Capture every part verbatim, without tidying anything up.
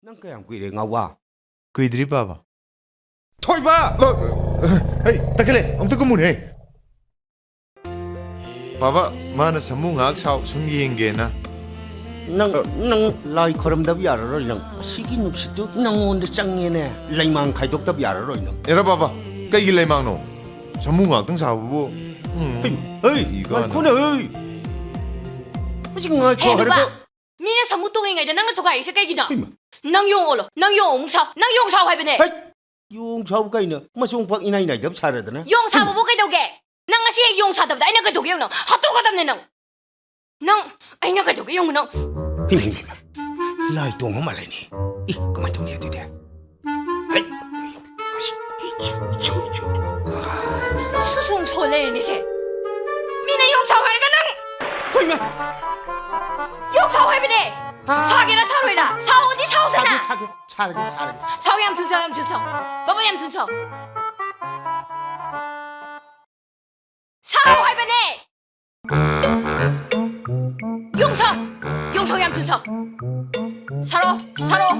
ꯅꯪ ꯀꯌꯥꯝ ꯀꯨꯏꯔꯦ, ꯉꯥꯎꯕ? ꯀꯨꯏꯗ꯭ꯔꯤ, ꯄꯥꯕ꯫ ꯊꯣꯏꯕ! ꯍꯩ, ꯇꯛꯈꯠꯂꯦ, ꯑꯝꯇ ꯀꯨꯝꯃꯨꯅꯦ꯫ ꯄꯥꯕ, ꯃꯥꯅ ꯁꯥꯃꯨ ꯉꯥꯏꯍꯥꯛ ꯁꯥꯎ ꯁꯨꯝ ꯌꯦꯡꯒꯦꯅ꯫ ꯅꯪ, ꯑ꯫ ꯅꯪ ꯂꯥꯏ ꯈꯣꯏꯔꯝꯗꯕ ꯌꯥꯔꯔꯣꯏ ꯅꯪ꯫ ꯑꯁꯤꯒꯤ ꯅꯨꯡꯁꯤꯠꯇꯨ ꯅꯪꯉꯣꯟꯗ ꯆꯪꯉꯦꯅꯦ꯫ ꯂꯩꯃꯥꯡ ꯈꯥꯏꯗꯣꯛꯇꯕ ꯌꯥꯔꯔꯣꯏ ꯅꯪ꯫ ꯑꯦꯔꯥ ꯄꯥꯕ, ꯀꯩꯒꯤ ꯂꯩꯃꯥꯡꯅꯣ? ꯁꯥꯃꯨ ꯉꯥꯛꯇꯪ ꯁꯥꯕꯕꯨ꯫ ꯎꯝ꯫ ꯍꯩ, ꯍꯩ, ꯏ ꯀꯥꯟꯅ꯫ ꯉꯥꯏꯈꯣꯅꯦ, ꯍꯩ꯫ ꯍꯧꯖꯤꯛ ꯉꯥꯏꯈꯣ ꯍꯦ, ꯍꯥꯏꯔꯒ꯫ ꯅꯨꯄꯥ! ꯃꯤꯅ ꯁꯥꯃꯨ ꯇꯣꯡꯉꯤꯉꯩꯗ ꯅꯪꯅ ꯊꯨꯒꯥꯏꯔꯤꯁꯦ ꯀꯩꯒꯤꯅꯣ? ꯏꯃꯥ꯫ ꯅꯪ ꯌꯣꯡ ꯑꯣꯜꯂꯣ꯫ ꯅꯪ ꯌꯣꯡ ꯑꯃꯨꯛ ꯁꯥꯎ꯫ ꯅꯪ ꯌꯣꯡ ꯁꯥꯎ ꯍꯥꯏꯕꯅꯦ꯫ ꯍꯩꯠ! ꯌꯣꯡ ꯁꯥꯎ ꯀꯩꯅꯣ? ꯃꯆꯣꯡ ꯄꯥꯛ ꯏꯅꯥꯏ ꯅꯥꯏꯗꯕ ꯁꯥꯔꯗꯅ꯫ ꯌꯣꯡ ꯁꯥꯕꯕꯨ ꯀꯩꯗꯧꯒꯦ? ꯅꯪ ꯉꯁꯤ ꯍꯦꯛ ꯌꯣꯡ ꯁꯥꯗꯕꯗ ꯑꯩꯅ ꯀꯩꯗꯧꯒꯦ ꯌꯦꯡꯉꯨ ꯅꯪ? ꯍꯥꯠꯇꯣꯛꯀꯗꯕꯅꯦ ꯅꯪ꯫ ꯅꯪ, ꯑꯩꯅ ꯀꯩꯗꯧꯒꯦ ꯌꯦꯡꯉꯨ ꯅꯪ꯫ ꯏꯃꯥ, ꯏꯃꯥ, ꯏꯃꯥ꯫ ꯂꯥꯏ ꯇꯣꯡꯕ ꯃꯥꯜꯂꯦꯅꯦ꯫ ꯏ, ꯀꯃꯥꯏꯅ ꯇꯧꯅꯤ ꯑꯗꯨꯗꯤ? ꯍꯩꯠ! ꯑꯁ, ꯏ, ꯆꯨ, ꯆꯨ, ꯆꯨ꯫ ꯁꯨ, ꯁꯨꯝ ꯁꯣꯟ ꯂꯩꯔꯦꯅꯦ ꯁꯦ꯫ ꯃꯤꯅ ꯌꯣꯡ ꯁꯥꯎ ꯍꯥꯏꯔꯒ ꯅꯪ! ꯍꯣꯏꯃ! ꯌꯣꯡ ꯁꯥꯎ ꯍꯥꯏꯕꯅꯦ! ꯑꯥ꯫ ꯁꯥꯒꯦꯔꯥ ꯁꯥꯔꯣꯏꯔꯥ? ꯁꯥꯎꯑꯣꯗꯤ ꯁꯥꯎꯗꯅ! ꯁꯥꯒꯦ, ꯁꯥꯒꯦ, ꯁꯥꯔꯒꯦ, ꯁꯥꯔꯒꯦ꯫ ꯁꯥꯎ, ꯌꯥꯝ ꯊꯨꯅ ꯁꯥꯎ, ꯌꯥꯝ ꯊꯨꯅ ꯁꯥꯎ꯫ ꯕꯕꯥ, ꯌꯥꯝ ꯊꯨꯅ ꯁꯥꯎ꯫ ꯁꯥꯎ ꯍꯥꯏꯕꯅꯦ! ꯌꯣꯡ ꯁꯥꯎ! ꯌꯣꯡ ꯁꯥꯎ, ꯌꯥꯝ ꯊꯨꯅ ꯁꯥꯎ꯫ ꯁꯥꯔꯣ, ꯁꯥꯔꯣ꯫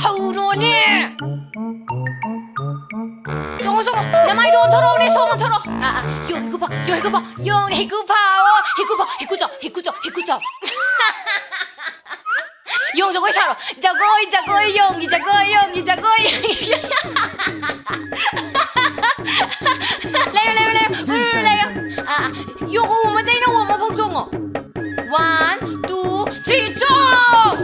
ꯍꯧꯔꯣꯅꯦ! ꯆꯣꯡꯉꯣ, ꯆꯣꯡꯉꯣ꯫ ꯅꯃꯥꯏꯗꯣ ꯑꯣꯟꯊꯣꯔꯛꯑꯣꯅꯦ, ꯁꯣꯝ ꯑꯣꯟꯊꯣꯔꯛꯑꯣ꯫ ꯑꯥ, ꯑꯥ, ꯌꯣꯡ ꯍꯩꯀꯨ ꯐꯥꯎ, ꯌꯣꯡ ꯍꯩꯀꯨ ꯐꯥꯎ, ꯌꯣꯡ ꯍꯩꯀꯨ ꯐꯥꯎꯑꯣ, ꯍꯩꯀꯨ ꯐꯥꯎ, ꯍꯩꯀꯨ ꯆꯥꯎ, ꯍꯩꯀꯨ ꯆꯥꯎ, ꯍꯩꯀꯨ ꯆꯥꯎ꯫ ꯌꯣꯡ ꯖꯒꯣꯏ ꯁꯥꯔꯣ꯫ ꯖꯒꯣꯏ, ꯖꯒꯣꯏ, ꯌꯣꯡꯒꯤ ꯖꯒꯣꯏ, ꯌꯣꯡꯒꯤ ꯖꯒꯣꯏ꯫ ꯂꯩꯌꯣ, ꯂꯩꯌꯣ, ꯂꯩꯌꯣ꯫ ꯎꯝ, ꯂꯩꯌꯣ꯫ ꯑꯥ, ꯑꯥ, ꯌꯣꯡ ꯎ ꯑꯃꯗꯩꯅ ꯎ ꯑꯃꯐꯥꯎ ꯆꯣꯡꯉꯣ꯫ One, two, three, ꯆꯣꯡ!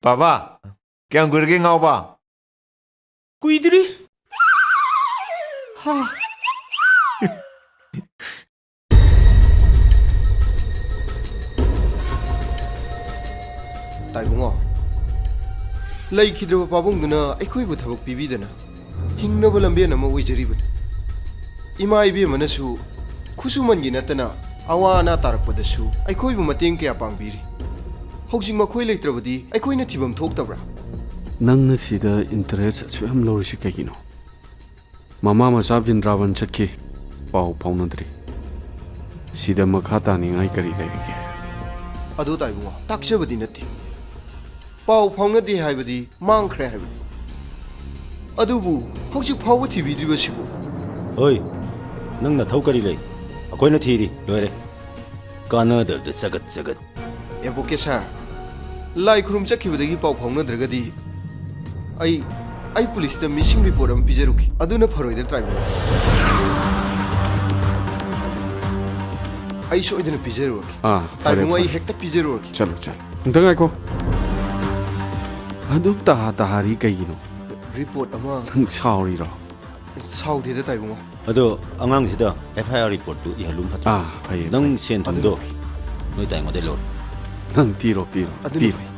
ꯕꯥꯕꯥ, ꯀꯌꯥꯝ ꯀꯨꯏꯔꯒꯦ ꯉꯥꯎꯕ? ꯀꯨꯏꯗ꯭ꯔꯤ꯫ ꯍꯥ꯫ ꯇꯥꯏꯕꯨꯡꯉꯣ, ꯂꯩꯈꯤꯗ꯭ꯔꯕ ꯄꯥꯕꯨꯡꯗꯨꯅ ꯑꯩꯈꯣꯏꯕꯨ ꯊꯕꯛ ꯄꯤꯕꯤꯗꯅ ꯍꯤꯡꯅꯕ ꯂꯝꯕꯦꯟ ꯑꯃ ꯑꯣꯏꯖꯔꯤꯕꯅꯤ꯫ ꯏꯃꯥ ꯏꯕꯦꯝꯃꯅꯁꯨ ꯈꯨꯠꯁꯨꯃꯟꯒꯤ ꯅꯠꯇꯅ ꯑꯋꯥ ꯑꯅꯥ ꯇꯥꯔꯛꯄꯗꯁꯨ ꯑꯩꯈꯣꯏꯕꯨ ꯃꯇꯦꯡ ꯀꯌꯥ ꯄꯥꯡꯕꯤꯔꯤ꯫ ꯍꯧꯖꯤꯛ ꯃꯈꯣꯏ ꯂꯩꯇ꯭ꯔꯕꯗꯤ ꯑꯩꯈꯣꯏꯅ ꯊꯤꯐꯝ ꯊꯣꯛꯇꯕ꯭ꯔꯥ? ꯅꯪꯅ ꯁꯤꯗ interest ꯑꯁꯨꯛ ꯌꯥꯝ ꯂꯧꯔꯤꯁꯤ ꯀꯩꯒꯤꯅꯣ? ꯃꯃꯥ ꯃꯆꯥ ꯕ꯭ꯔꯤꯟꯗꯥꯕꯟ ꯆꯠꯈꯤ, ꯄꯥꯎ ꯐꯥꯎꯅꯗ꯭ꯔꯤ꯫ ꯁꯤꯗ ꯃꯈꯥ ꯇꯥꯅꯤꯡꯉꯥꯏ ꯀꯔꯤ ꯂꯩꯔꯤꯒꯦ? ꯑꯗꯣ ꯇꯥꯏꯕꯨꯡꯉꯣ, ꯇꯥꯛꯆꯕꯗꯤ ꯅꯠꯇꯦ꯫ ꯄꯥꯎ ꯐꯥꯎꯅꯗꯦ ꯍꯥꯏꯕꯗꯤ ꯃꯥꯡꯈ꯭ꯔꯦ ꯍꯥꯏꯕꯅꯤ꯫ ꯑꯗꯨꯕꯨ ꯍꯧꯖꯤꯛ ꯐꯥꯎꯕ ꯊꯤꯕꯤꯗ꯭ꯔꯤꯕꯁꯤꯕꯨ? ꯍꯣꯏ, ꯅꯪ ꯅꯊꯧ ꯀꯔꯤ ꯂꯩ? ꯑꯩꯈꯣꯏꯅ ꯊꯤꯔꯤ, ꯂꯣꯏꯔꯦ꯫ ꯀꯥꯟꯅꯗꯕꯗ ꯆꯒꯠ ꯆꯒꯠ꯫ ꯑꯦꯕꯣꯀꯦ ꯁꯥꯔ, ꯂꯥꯏ ꯈꯨꯔꯨꯝ ꯆꯠꯈꯤꯕꯗꯒꯤ ꯄꯥꯎ ꯐꯥꯎꯅꯗ꯭ꯔꯒꯗꯤ ꯑꯩ, ꯑꯩ ꯄꯨꯂꯤꯁꯇ ꯃꯤꯁꯤꯡ ꯔꯤꯄꯣꯔꯠ ꯑꯃ ꯄꯤꯖꯔꯨꯒꯦ꯫ ꯑꯗꯨꯅ ꯐꯔꯣꯏꯗ꯭ꯔꯥ, ꯇ꯭ꯔꯥꯏꯕꯨꯡꯉꯣ? ꯑꯩ ꯁꯣꯏꯗꯅ ꯄꯤꯖꯔꯨꯔꯒꯦ꯫ ꯑꯥ, ꯐꯔꯦ, ꯇ꯭ꯔꯥꯏꯕꯨꯡꯉꯣ, ꯑꯩ ꯐꯔꯦ꯫ ꯍꯦꯛꯇ ꯄꯤꯖꯔꯨꯔꯒꯦ꯫ ꯆꯠꯂꯣ, ꯆꯠꯂꯣ꯫ ꯑꯝꯇ ꯉꯥꯏꯈꯣ꯫ ꯑꯗꯨꯛ ꯇꯍꯥ ꯇꯍꯥꯔꯤ ꯀꯩꯒꯤꯅꯣ? ꯔꯤꯄꯣꯔꯠ ꯑꯃ꯫ ꯅꯪ ꯁꯥꯎꯔꯤꯔꯣ? ꯁꯥꯎꯗꯦꯗ, ꯇꯥꯏꯕꯨꯡꯉꯣ꯫ ꯑꯗꯣ ꯑꯉꯥꯡꯁꯤꯗ ꯑꯦꯐ ꯑꯥꯏ ꯑꯥꯔ ꯔꯤꯄꯣꯔꯠꯇꯨ ꯏꯍꯜꯂꯨꯝ ꯐꯠꯇ꯭ꯔꯣ? ꯑꯥ, ꯐꯩꯌꯦ, ꯅꯪ ꯐꯩꯌꯦ꯫ ꯁꯦꯟ ꯑꯗꯨꯅ ꯊꯨꯝꯗꯣ ꯐꯩ꯫ ꯅꯣꯏ ꯇꯥꯏꯉꯣꯟꯗꯩ ꯂꯧꯔꯣ꯫ ꯅꯪ ꯄꯤꯔꯣ, ꯄꯤꯔꯣ, ꯑꯗꯨꯅ ꯄꯤꯔꯣ꯫ ꯐꯩ꯫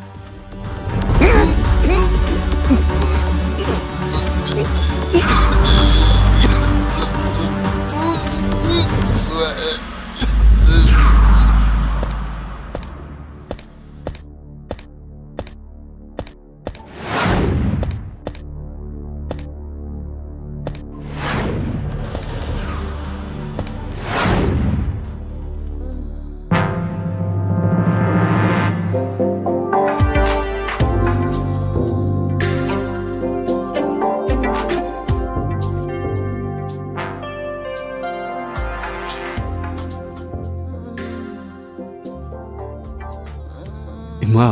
ꯏꯃꯥ꯫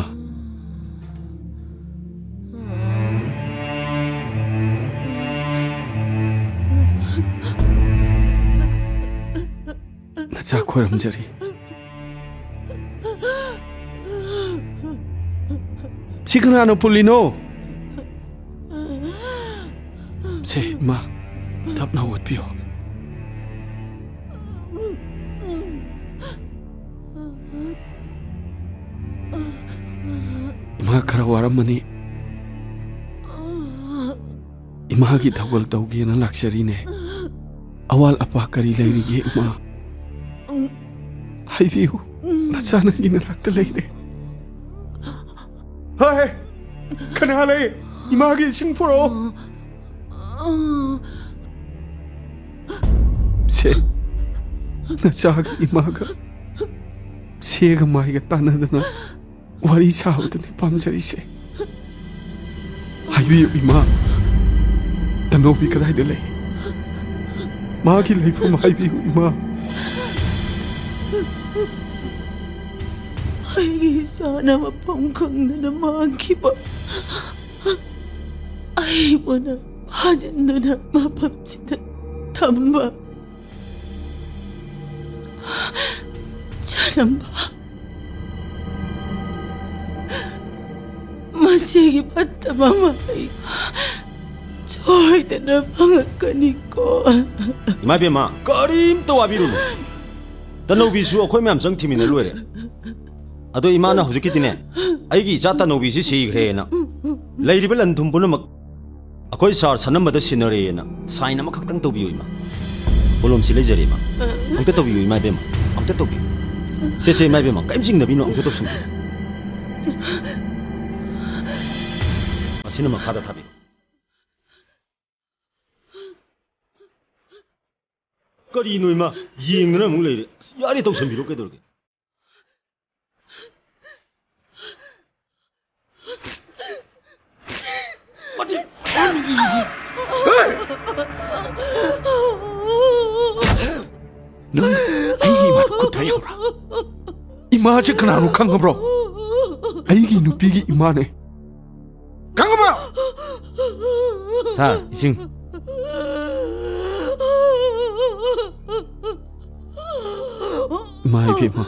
ꯅꯆꯥ ꯈꯣꯏꯔꯝꯖꯔꯤ꯫ ꯁꯤ ꯀꯅꯥꯅ ꯄꯨꯜꯂꯤꯅꯣ? ꯁꯦ, ꯏꯃꯥ, ꯇꯞꯅ ꯍꯧꯒꯠꯄꯤꯌꯣ꯫ ꯏꯃꯥ ꯈꯔ ꯋꯥꯔꯝꯃꯅꯤ꯫ ꯏꯃꯥꯒꯤ ꯊꯧꯒꯜ ꯇꯧꯒꯦꯅ ꯂꯥꯛꯆꯔꯤꯅꯦ꯫ ꯑꯋꯥꯠ ꯑꯄꯥ ꯀꯔꯤ ꯂꯩꯔꯤꯒꯦ, ꯏꯃꯥ? ꯍꯥꯏꯕꯤꯌꯨ, ꯅꯆꯥ ꯅꯪꯒꯤ ꯅꯅꯥꯛꯇ ꯂꯩꯔꯦ꯫ ꯍꯣꯏ, ꯀꯅꯥ ꯂꯩ? ꯏꯃꯥꯒꯤ ꯏꯁꯤꯡ ꯄꯨꯔꯛꯑꯣ꯫ ꯁꯦ, ꯅꯆꯥꯒ ꯏꯃꯥꯒ ꯁꯤ ꯇꯦꯒ ꯃꯥꯏꯒ ꯇꯥꯟꯅꯗꯅ ꯋꯥꯔꯤ ꯁꯥꯕꯗꯨꯅꯤ ꯄꯥꯝꯖꯔꯤꯁꯦ꯫ ꯍꯥꯏꯕꯤꯌꯨ ꯏꯃꯥ, ꯇꯅꯧꯕꯤ ꯀꯗꯥꯏꯗ ꯂꯩ? ꯃꯥꯒꯤ ꯂꯩꯐꯝ ꯍꯥꯏꯕꯤꯌꯨ ꯏꯃꯥ꯫ ꯑꯩꯒꯤ ꯏꯆꯥꯅ ꯃꯐꯝ ꯈꯪꯗꯅ ꯃꯥꯡꯈꯤꯕ, ꯑꯩꯕꯨꯅ ꯐꯥꯖꯤꯟꯗꯨꯅ ꯃꯐꯝꯁꯤꯗ ꯊꯝꯕ꯫ ꯆꯥꯔꯝꯕ, ꯃꯁꯤꯒꯤ ꯐꯠꯇꯕ ꯃꯍꯩ ꯁꯣꯏꯗꯅ ꯐꯪꯉꯛꯀꯅꯤꯀꯣ꯫ ꯏꯃꯥ ꯏꯕꯦꯝꯃ, ꯀꯔꯤꯝꯇ ꯋꯥꯕꯤꯔꯨꯅꯨ꯫ ꯇꯅꯧꯕꯤꯁꯨ ꯑꯩꯈꯣꯏ ꯃꯌꯥꯝ ꯆꯪ ꯊꯤꯃꯤꯟꯅ ꯂꯣꯏꯔꯦ꯫ ꯑꯗꯣ ꯏꯃꯥꯅ ꯍꯧꯖꯤꯛꯀꯤꯗꯤꯅꯦ, ꯑꯩꯒꯤ ꯏꯆꯥ ꯇꯅꯧꯕꯤꯁꯤ ꯁꯤꯈ꯭ꯔꯦꯅ ꯂꯩꯔꯤꯕ ꯂꯟ ꯊꯨꯝ ꯄꯨꯝꯅꯃꯛ ꯑꯩꯈꯣꯏ ꯁꯥꯔ ꯁꯅꯝꯕꯗ ꯁꯤꯟꯅꯔꯦꯅ ꯁꯥꯏꯟ ꯑꯃꯈꯛꯇꯪ ꯇꯧꯕꯤꯌꯨ ꯏꯃꯥ꯫ ꯄꯣꯂꯣꯝꯁꯤ ꯂꯩꯖꯔꯦ ꯏꯃꯥ꯫ ꯑꯝꯇ ꯇꯧꯕꯤꯌꯨ ꯏꯃꯥ ꯏꯕꯦꯝꯃ, ꯑꯝꯇ ꯇꯧꯕꯤꯌꯨ꯫ ꯁꯦ ꯁꯦ ꯏꯃꯥ ꯏꯕꯦꯝꯃ, ꯀꯔꯤꯝ ꯆꯤꯡꯅꯕꯤꯅꯨ, ꯑꯝꯇ ꯇꯧꯁꯤꯟꯕꯤꯌꯨ꯫ ꯑꯁꯤꯅ ꯃꯈꯥꯗ ꯊꯥꯕꯤꯌꯨ꯫ ꯀꯔꯤꯅꯣ ꯏꯃꯥ, ꯌꯦꯡꯗꯅ ꯑꯃꯨꯛ ꯂꯩꯔꯦ꯫ ꯑꯁ, ꯌꯥꯔꯦ, ꯇꯧꯁꯟꯕꯤꯔꯣ, ꯀꯩꯗꯧꯔꯒꯦ? ꯃꯁꯤ, ꯅꯪ ꯑꯩꯒꯤ ꯏꯃꯥꯗ ꯈꯨꯠ ꯊꯥꯏ ꯍꯧꯔ? ꯏꯃꯥꯁꯦ ꯀꯅꯥꯅꯣ ꯈꯪꯉꯕ꯭ꯔꯣ? ꯑꯩꯒꯤ ꯅꯨꯄꯤꯒꯤ ꯏꯃꯥꯅꯦ꯫ ꯈꯪꯉꯕ꯭ꯔꯣ? ꯁꯥꯔ, ꯏꯁꯤꯡ꯫ ꯏꯃꯥ ꯏꯕꯦꯝꯃ꯫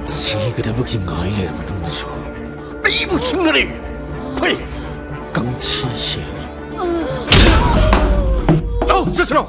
ꯁꯤꯒꯗꯕꯒꯤ ꯉꯥꯏ ꯂꯩꯔꯕ ꯅꯪꯅꯁꯨ ꯑꯩꯕꯨ ꯆꯤꯡꯅꯔꯤ꯫ ꯐꯩ, ꯀꯪꯁꯤ ꯆꯠꯁꯅꯣ꯫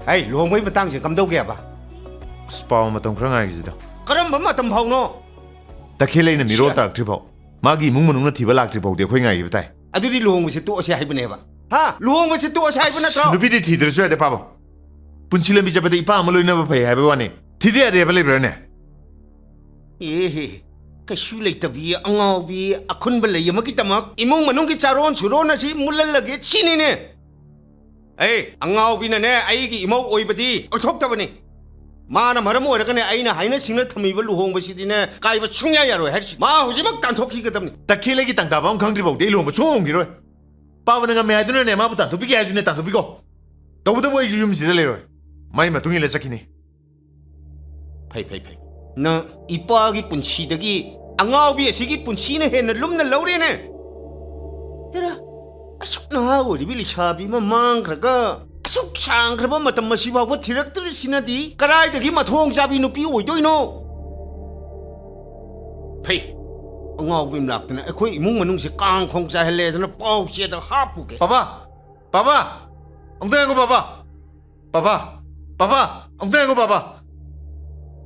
ꯑꯩ ꯂꯨꯍꯣꯡꯕꯒꯤ ꯃꯇꯥꯡꯁꯦ ꯀꯝꯗꯧꯒꯦꯕ? ꯑꯁ, ꯄꯥꯎ ꯃꯇꯝ ꯈꯔ ꯉꯥꯏꯈꯤꯁꯤꯗ꯫ ꯀꯔꯝꯕ ꯃꯇꯝ ꯐꯥꯎꯅꯣ? ꯇꯈꯦꯜ ꯑꯩꯅ ꯃꯤꯔꯣꯜ ꯁꯤꯌꯥ꯫ ꯇꯥꯔꯛꯇ꯭ꯔꯤ ꯐꯥꯎ, ꯃꯥꯒꯤ ꯏꯃꯨꯡ ꯃꯅꯨꯡꯅ ꯊꯤꯕ ꯂꯥꯛꯇ꯭ꯔꯤ ꯐꯥꯎꯗꯤ ꯑꯩꯈꯣꯏ ꯉꯥꯏꯈꯤꯕ ꯇꯥꯏ꯫ ꯑꯗꯨꯗꯤ ꯂꯨꯍꯣꯡꯕꯁꯦ ꯇꯣꯛꯑꯁꯦ ꯍꯥꯏꯕꯅꯦꯕ? ꯍꯥ? ꯂꯨꯍꯣꯡꯕꯁꯦ ꯇꯣꯛꯑꯁꯦ ꯍꯥꯏꯕ ꯅꯠꯇ꯭ꯔꯣ? ꯑꯁ, ꯅꯨꯄꯤꯗꯤ ꯊꯤꯗ꯭ꯔꯁꯨ ꯌꯥꯗꯦ, ꯄꯥꯕ꯫ ꯄꯨꯟꯁꯤ ꯂꯝꯕꯤ ꯆꯠꯄꯗ ꯏꯄꯥ ꯑꯃ ꯂꯣꯏꯅꯕ ꯐꯩ ꯍꯥꯏꯕ ꯋꯥꯅꯤ꯫ ꯊꯤꯗ ꯌꯥꯗꯦ ꯍꯥꯏꯕ ꯂꯩꯕ꯭ꯔꯥꯅꯦ? ꯑꯦꯍꯦ, ꯀꯩꯁꯨ ꯂꯩꯇꯕꯤ, ꯑꯉꯥꯎꯕꯤ, ꯑꯈꯨꯟꯕ ꯂꯩ ꯑꯃꯒꯤꯗꯃꯛ ꯏꯃꯨꯡ ꯃꯅꯨꯡꯒꯤ ꯆꯥꯔꯣꯟ ꯁꯨꯔꯣꯟ ꯑꯁꯤ ꯃꯨꯜꯍꯜꯂꯒꯦ ꯁꯤꯅꯤꯅꯦ꯫ ꯑꯩ ꯑꯉꯥꯎꯕꯤꯅꯅꯦ ꯑꯩꯒꯤ ꯏꯃꯧ ꯑꯣꯏꯕꯗꯤ ꯑꯣꯏꯊꯣꯛꯇꯕꯅꯤ꯫ ꯃꯥꯅ ꯃꯔꯝ ꯑꯣꯏꯔꯒꯅꯦ ꯑꯩꯅ ꯍꯥꯏꯅ ꯁꯤꯡꯅ ꯊꯝꯃꯤꯕ ꯂꯨꯍꯣꯡꯕꯁꯤꯗꯤꯅꯦ ꯀꯥꯏꯕ ꯁꯨꯡꯌꯥ ꯌꯥꯔꯣꯏ ꯍꯥꯏꯔꯤꯁꯤ꯫ ꯃꯥ ꯍꯧꯖꯤꯛꯃꯛ ꯇꯥꯟꯊꯣꯛꯈꯤꯒꯗꯕꯅꯤ꯫ ꯇꯈꯦꯜ ꯑꯩꯒꯤ ꯇꯪꯇꯥꯕ ꯑꯃ ꯈꯪꯗ꯭ꯔꯤ ꯐꯥꯎꯗꯤ ꯑꯩ ꯂꯨꯍꯣꯡꯕ ꯁꯨꯡ ꯍꯣꯡꯈꯤꯔꯣꯏ꯫ ꯄꯥꯕꯅ ꯉꯝꯃꯦ ꯍꯥꯏꯗꯨꯅꯅꯦ ꯃꯥꯕꯨ ꯇꯥꯟꯊꯣꯛꯄꯤꯒꯦ ꯍꯥꯏꯁꯨꯅꯦ ꯇꯥꯟꯊꯣꯛꯄꯤꯈꯣ꯫ ꯇꯧꯕꯇꯕꯨ ꯑꯩꯁꯨ ꯌꯨꯝꯁꯤꯗ ꯂꯩꯔꯣꯏ꯫ ꯃꯥꯏ ꯃꯇꯨꯡ ꯏꯜꯂ ꯆꯠꯈꯤꯅꯤ꯫ ꯐꯩ, ꯐꯩ, ꯐꯩ꯫ ꯅꯪ ꯏꯄꯥꯒꯤ ꯄꯨꯟꯁꯤꯗꯒꯤ ꯑꯉꯥꯎꯕꯤ ꯑꯁꯤꯒꯤ ꯄꯨꯟꯁꯤꯅ ꯍꯦꯟꯅ ꯂꯨꯝꯅ ꯂꯧꯔꯦꯅꯦ꯫ ꯍꯦꯔꯥ, ꯑꯁꯨꯛ ꯅꯍꯥ ꯑꯣꯏꯔꯤꯕꯤ ꯂꯩꯁꯥꯕꯤ ꯑꯃ ꯃꯥꯡꯈ꯭ꯔꯒ, ꯑꯁꯨꯛ ꯁꯥꯡꯈ꯭ꯔꯕ ꯃꯇꯝ ꯑꯁꯤ ꯐꯥꯎꯕ ꯊꯤꯔꯛꯇ꯭ꯔꯤꯁꯤꯅꯗꯤ ꯀꯗꯥꯏꯗꯒꯤ ꯃꯊꯣꯡ ꯆꯥꯕꯤ ꯅꯨꯄꯤ ꯑꯣꯏꯗꯣꯏꯅꯣ? ꯐꯩ, ꯑꯉꯥꯎꯕꯤ ꯑꯃ ꯂꯥꯛꯇꯅ ꯑꯩꯈꯣꯏ ꯏꯃꯨꯡ ꯃꯅꯨꯡꯁꯦ ꯀꯥꯡ ꯈꯣꯡ ꯆꯥꯏꯍꯜꯂꯦꯗꯅ ꯄꯥꯎ ꯆꯦꯗ ꯍꯥꯞꯄꯨꯒꯦ꯫ ꯄꯥꯕꯥ! ꯄꯥꯕꯥ! ꯑꯃꯨꯛꯇ ꯉꯥꯏꯈꯣ, ꯄꯥꯕꯥ! ꯄꯥꯕꯥ! ꯄꯥꯕꯥ! ꯑꯃꯨꯛꯇ ꯉꯥꯏꯈꯣ, ꯄꯥꯕꯥ!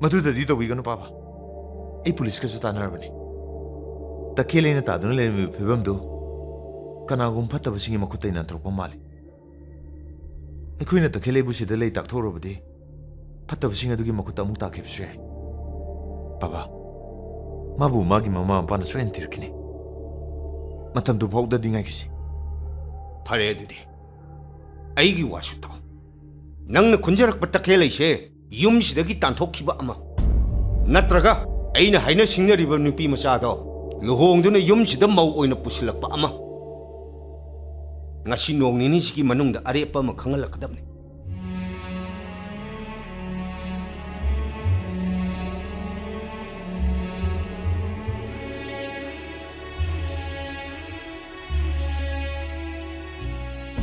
ꯃꯗꯨꯗꯗꯤ ꯇꯧꯕꯤꯒꯅꯨ, ꯄꯥꯕꯥ꯫ ꯑꯩ ꯄꯨꯂꯤꯁꯀꯁꯨ ꯇꯥꯟꯅꯔꯕꯅꯤ꯫ ꯇꯈꯦꯜ ꯑꯩꯅ ꯇꯥꯗꯨꯅ ꯂꯩꯔꯝꯃꯤꯕ ꯐꯤꯕꯝꯗꯨ ꯀꯅꯥꯒꯨꯝꯕ ꯐꯠꯇꯕꯁꯤꯡꯒꯤ ꯃꯈꯨꯠꯇ ꯅꯥꯟꯊꯣꯔꯛꯄ ꯃꯥꯜꯂꯤ꯫ ꯑꯩꯈꯣꯏꯅ ꯇꯈꯦꯜ ꯑꯩꯕꯨ ꯁꯤꯗ ꯂꯩ ꯇꯥꯛꯊꯣꯛꯎꯔꯕꯗꯤ ꯐꯠꯇꯕꯁꯤꯡ ꯑꯗꯨꯒꯤ ꯃꯈꯨꯠꯇ ꯑꯃꯨꯛ ꯇꯥꯈꯤꯕꯁꯨ ꯌꯥꯏ꯫ ꯄꯥꯕꯥ, ꯃꯥꯕꯨ ꯃꯥꯒꯤ ꯃꯃꯥ ꯃꯄꯥꯅ ꯁꯣꯏꯅ ꯊꯤꯔꯛꯈꯤꯅꯤ꯫ ꯃꯇꯝꯗꯨ ꯐꯥꯎꯗꯗꯤ ꯉꯥꯏꯈꯤꯁꯤ꯫ ꯐꯔꯦ ꯑꯗꯨꯗꯤ꯫ ꯑꯩꯒꯤ ꯋꯥꯁꯨ ꯇꯥꯎ꯫ ꯅꯪꯅ ꯈꯨꯟꯖꯔꯛꯄ ꯇꯈꯦꯜ ꯑꯩꯁꯦ ꯌꯨꯝꯁꯤꯗꯒꯤ ꯇꯥꯟꯊꯣꯛꯈꯤꯕ ꯑꯃ, ꯅꯠꯇ꯭ꯔꯒ ꯑꯩꯅ ꯍꯥꯏꯅ ꯁꯤꯡꯅꯔꯤꯕ ꯅꯨꯄꯤ ꯃꯆꯥꯗꯣ ꯂꯨꯍꯣꯡꯗꯨꯅ ꯌꯨꯝꯁꯤꯗ ꯃꯧ ꯑꯣꯏꯅ ꯄꯨꯁꯤꯜꯂꯛꯄ ꯑꯃ ꯉꯁꯤ ꯅꯣꯡ ꯅꯤꯅꯤꯁꯤꯒꯤ ꯃꯅꯨꯡꯗ ꯑꯔꯦꯞꯄ ꯑꯃ ꯈꯪꯍꯜꯂꯛꯀꯗꯕꯅꯤ꯫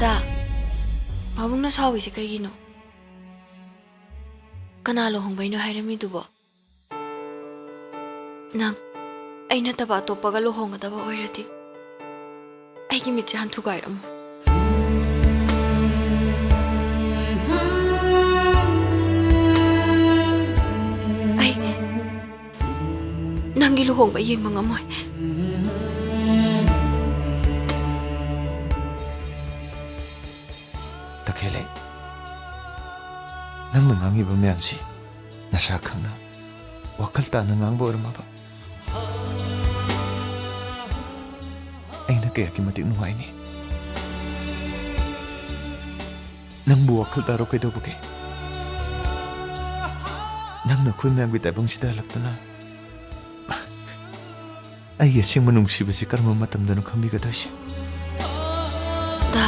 ꯗꯥ, ꯄꯥꯕꯨꯡꯅ ꯁꯥꯎꯔꯤꯁꯦ ꯀꯩꯒꯤꯅꯣ? ꯀꯅꯥ ꯂꯨꯍꯣꯡꯕꯩꯅꯣ ꯍꯥꯏꯔꯝꯃꯤꯗꯨꯕꯣ? ꯅꯪ ꯑꯩ ꯅꯠꯇꯕ ꯑꯇꯣꯞꯄꯒ ꯂꯨꯍꯣꯡꯒꯗꯕ ꯑꯣꯏꯔꯗꯤ ꯑꯩꯒꯤ ꯃꯤꯠꯁꯦ ꯍꯥꯟ ꯊꯨꯒꯥꯏꯔꯝꯃꯣ꯫ ꯑꯩ ꯅꯪꯒꯤ ꯂꯨꯍꯣꯡꯕ ꯌꯦꯡꯕ ꯉꯝꯃꯣꯏ꯫ ꯇꯈꯦꯜꯂꯩ, ꯅꯪꯅ ꯉꯥꯡꯉꯤꯕ ꯃꯌꯥꯝꯁꯤ ꯅꯁꯥ ꯈꯪꯅ, ꯋꯥꯈꯜ ꯇꯥꯅ ꯉꯥꯡꯕ ꯑꯣꯏꯔꯝꯃꯕ ꯑꯩꯅ ꯀꯌꯥꯒꯤ ꯃꯇꯤꯛ ꯅꯨꯡꯉꯥꯏꯅꯤ꯫ ꯅꯪꯕꯨ ꯋꯥꯈꯜ ꯇꯥꯔꯣ ꯀꯩꯗꯧꯕꯒꯦ? ꯅꯪꯅ ꯑꯩꯈꯣꯏ ꯃꯌꯥꯝꯒꯤ ꯇꯥꯏꯕꯪꯁꯤꯗ ꯍꯜꯂꯛꯇꯨꯅ ꯑꯩꯒꯤ ꯑꯁꯦꯡꯕ ꯅꯨꯡꯁꯤꯕꯁꯤ ꯀꯔꯝꯕ ꯃꯇꯝꯗꯅꯣ ꯈꯪꯕꯤꯒꯗꯣꯏꯁꯦ? ꯗꯥ꯫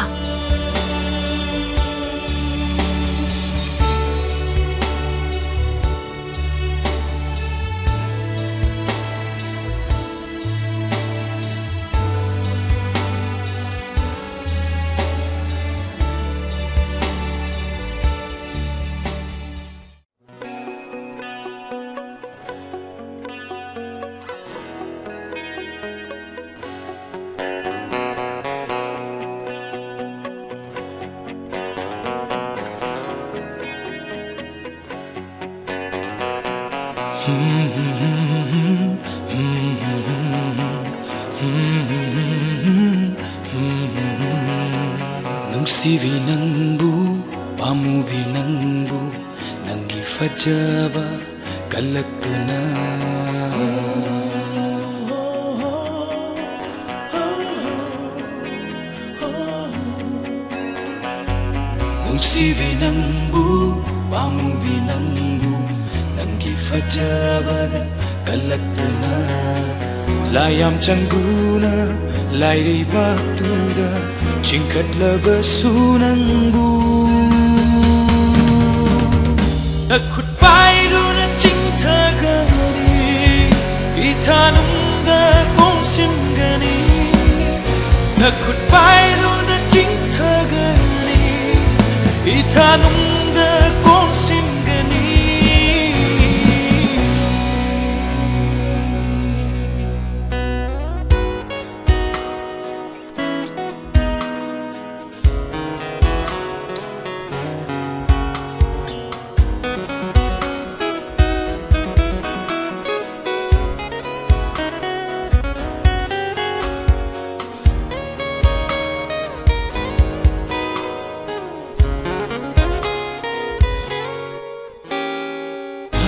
ꯅꯨꯡꯁꯤꯕꯤ ꯅꯪꯕꯨ, ꯄꯥꯝꯃꯨꯕꯤ ꯅꯪꯕꯨ, ꯅꯪꯒꯤ ꯐꯖꯕ ꯀꯜꯂꯛꯇꯨꯅ꯫ ꯅꯨꯡꯁꯤꯕꯤ ꯅꯪꯕꯨ, ꯄꯥꯝꯃꯨꯕꯤ ꯅꯪꯕꯨ, ꯅꯪꯒꯤ ꯐꯖꯕꯗ ꯀꯜꯂꯛꯇꯨꯅ, ꯂꯥꯏ ꯌꯥꯝ ꯆꯪꯗꯨꯅ, ꯂꯥꯏꯔꯩꯕꯥꯛꯇꯨꯗ ꯆꯤꯡꯈꯠꯂꯕꯁꯨ ꯅꯪꯕꯨ ꯅꯈꯨꯠ ꯄꯥꯏꯗꯨꯅ ꯆꯤꯡꯊꯒꯅꯤ, ꯏꯊꯥꯅꯨꯡꯗ ꯀꯣꯟꯁꯤꯟꯒꯅꯤ꯫ ꯅꯈꯨꯠ ꯄꯥꯏꯗꯨꯅ ꯆꯤꯡꯊꯒꯅꯤ, ꯏꯊꯥꯅꯨꯡꯗ ꯀꯣꯟꯁꯤꯟꯒꯅꯤ꯫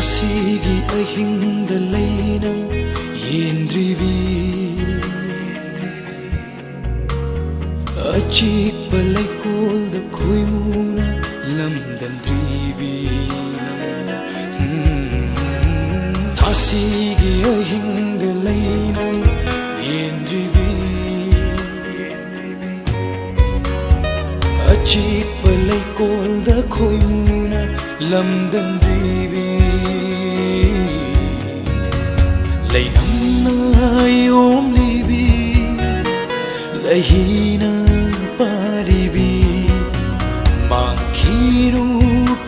ꯉꯁꯤꯒꯤ ꯑꯍꯤꯡꯗ ꯂꯩ ꯅꯪ ꯌꯦꯟꯗ꯭ꯔꯤꯕꯤ, ꯑꯆꯤꯛꯄ ꯂꯩꯀꯣꯜꯗ ꯈꯣꯏꯃꯨꯅ ꯂꯝꯗꯝꯗ꯭ꯔꯤꯕꯤ꯫ ꯉꯁꯤꯒꯤ ꯑꯍꯤꯡꯗ ꯂꯩ ꯅꯪ ꯌꯦꯟꯗ꯭ꯔꯤꯕꯤ, ꯑꯆꯤꯛꯄ ꯂꯩꯀꯣꯜꯗ ꯈꯣꯏꯃꯨꯅ ꯂꯝꯗꯝꯗ꯭ꯔꯤꯕꯤ꯫ ꯂꯩꯅꯝꯅ ꯌꯣꯝꯂꯤꯕꯤ, ꯂꯩꯍꯤꯅ ꯄꯥꯔꯤꯕꯤ, ꯃꯥꯡꯈꯤꯅꯨ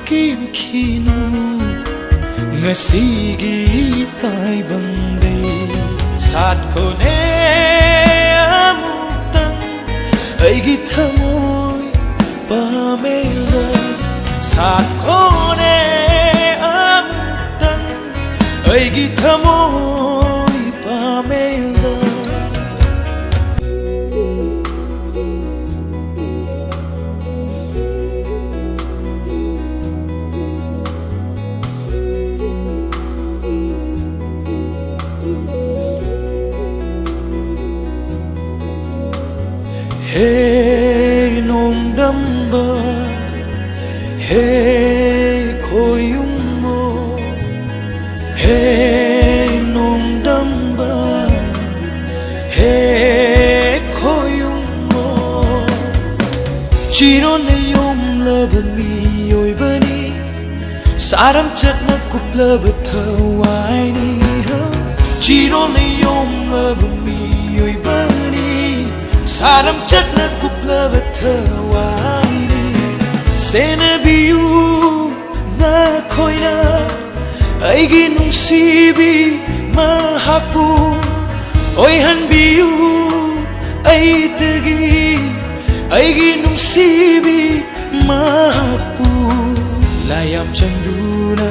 ꯀꯤꯝꯈꯤꯅꯨ ꯉꯁꯤꯒꯤ ꯇꯥꯏꯕꯪꯗꯩ꯫ ꯁꯥꯠꯈꯣꯅꯦ ꯑꯃꯨꯛꯇꯪ ꯑꯩꯒꯤ ꯊꯃꯣꯏ ꯄꯥꯃꯦꯜꯗ꯫ ꯁꯥꯠꯈꯣꯅꯦ ꯑꯃꯨꯛꯇꯪ ꯑꯩꯒꯤ ꯊꯃꯣꯏ ꯄꯥꯃꯦꯜꯗ꯫ ꯍꯦ ꯅꯣꯡꯗꯝꯕ, ꯍꯦ ꯈꯣꯌꯨꯝꯕꯣ, ꯍꯦ ꯑꯔꯝꯆꯠꯅ ꯀꯨꯞꯂꯕ ꯊꯋꯥꯏꯅꯤ, ꯍ꯫ ꯆꯤꯔꯣꯜꯅ ꯌꯣꯝꯂꯕ ꯃꯤꯑꯣꯏꯕꯅꯤ꯫ ꯁꯥꯔꯝꯆꯠꯅ ꯀꯨꯞꯂꯕ ꯊꯋꯥꯏꯅꯤ꯫ ꯁꯦꯟꯅꯕꯤꯌꯨ ꯅꯈꯣꯏꯅ ꯑꯩꯒꯤ ꯅꯨꯡꯁꯤꯕꯤ ꯃꯍꯥꯛꯄꯨ꯫ ꯑꯣꯏꯍꯟꯕꯤꯌꯨ ꯑꯩꯗꯒꯤ ꯑꯩꯒꯤ ꯅꯨꯡꯁꯤꯕꯤ ꯃꯍꯥꯛꯄꯨ꯫ ꯂꯥꯏ ꯌꯥꯝ ꯆꯪꯗꯨꯅ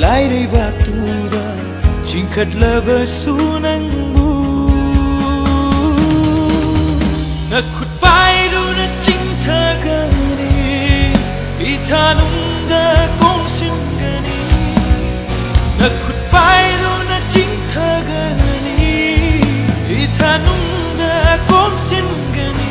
ꯂꯥꯏꯔꯩꯕꯥꯛꯇꯨꯗ ꯆꯤꯡꯈꯠꯂꯕꯁꯨ ꯅꯪꯕꯨ꯫ ꯅꯈꯨꯠ ꯄꯥꯏꯗꯨꯅ ꯆꯤꯡꯊꯒꯅꯤ, ꯏꯊꯥꯅꯨꯡꯗ ꯀꯣꯟꯁꯤꯟꯒꯅꯤ꯫ ꯅꯈꯨꯠ ꯄꯥꯏꯗꯨꯅ ꯆꯤꯡꯊꯒꯅꯤ, ꯏꯊꯥꯅꯨꯡꯗ ꯀꯣꯟꯁꯤꯟꯒꯅꯤ꯫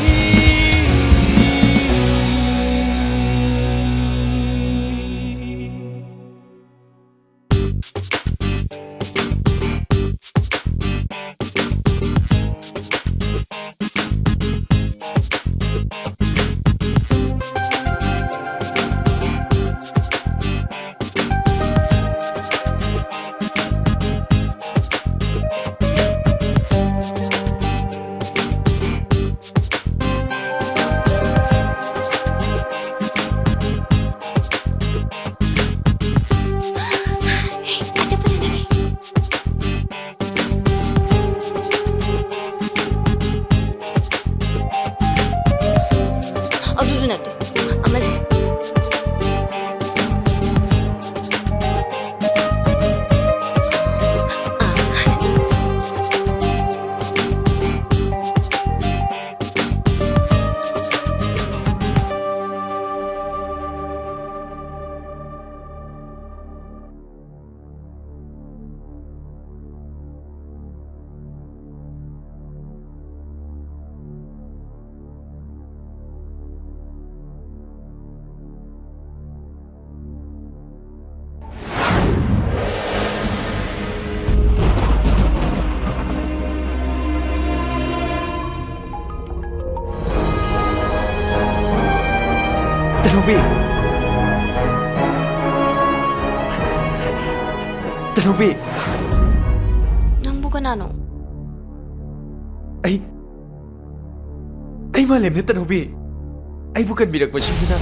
ꯇꯅꯧꯕꯤ! ꯅꯪꯕꯨ ꯀꯅꯥꯅꯣ? ꯑꯩ, ꯑꯩ ꯃꯥꯂꯦꯝꯅꯦ, ꯇꯅꯧꯕꯤ꯫ ꯑꯩꯕꯨ ꯀꯟꯕꯤꯔꯛꯄꯁꯤꯡꯗꯨꯅ꯫